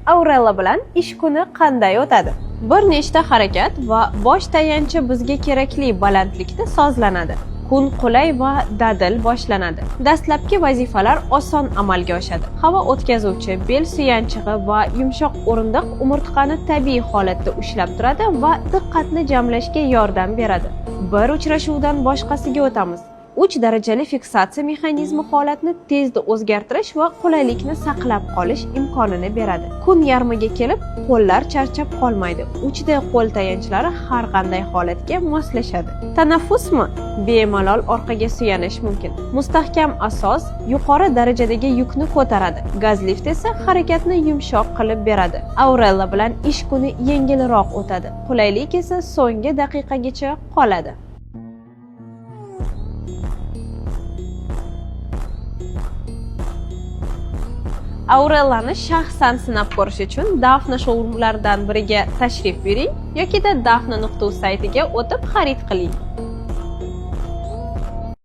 Aurella bilan ish kuni qanday o'tadi? Bir nechta harakat va bosh tayanchi bizga kerakli balandlikda sozlanadi. Kun qulay va dadil boshlanadi. Dastlabki vazifalar oson amalga oshadi. Havo o'tkazuvchi bel suyanchig'i va yumshoq o'rindiq umurtqani tabiiy holatda ushlab turadi va diqqatni jamlashga yordam beradi. Bir uchrashuvdan boshqasiga o'tamiz. 3 darajali fiksatsiya mexanizmi holatni tezda o'zgartirish va qulaylikni saqlab qolish imkonini beradi. Kun yarmiga kelib qo'llar charchab qolmaydi. 3D qo'l tayanchlari har qanday holatga moslashadi. Tanaffusmi? Bemalol orqaga suyanish mumkin. Mustahkam asos yuqori darajadagi yukni ko'taradi. Gazlift esa harakatni yumshoq qilib beradi. Aurella bilan ish kuni yengilroq o'tadi. Qulaylik esa so'nggi daqiqagacha qoladi. Aurellani shaxsan sinab ko'rish uchun Dafna showroomlaridan biriga tashrif buyuring yokida dafna.uz saytiga o'tib xarid qiling.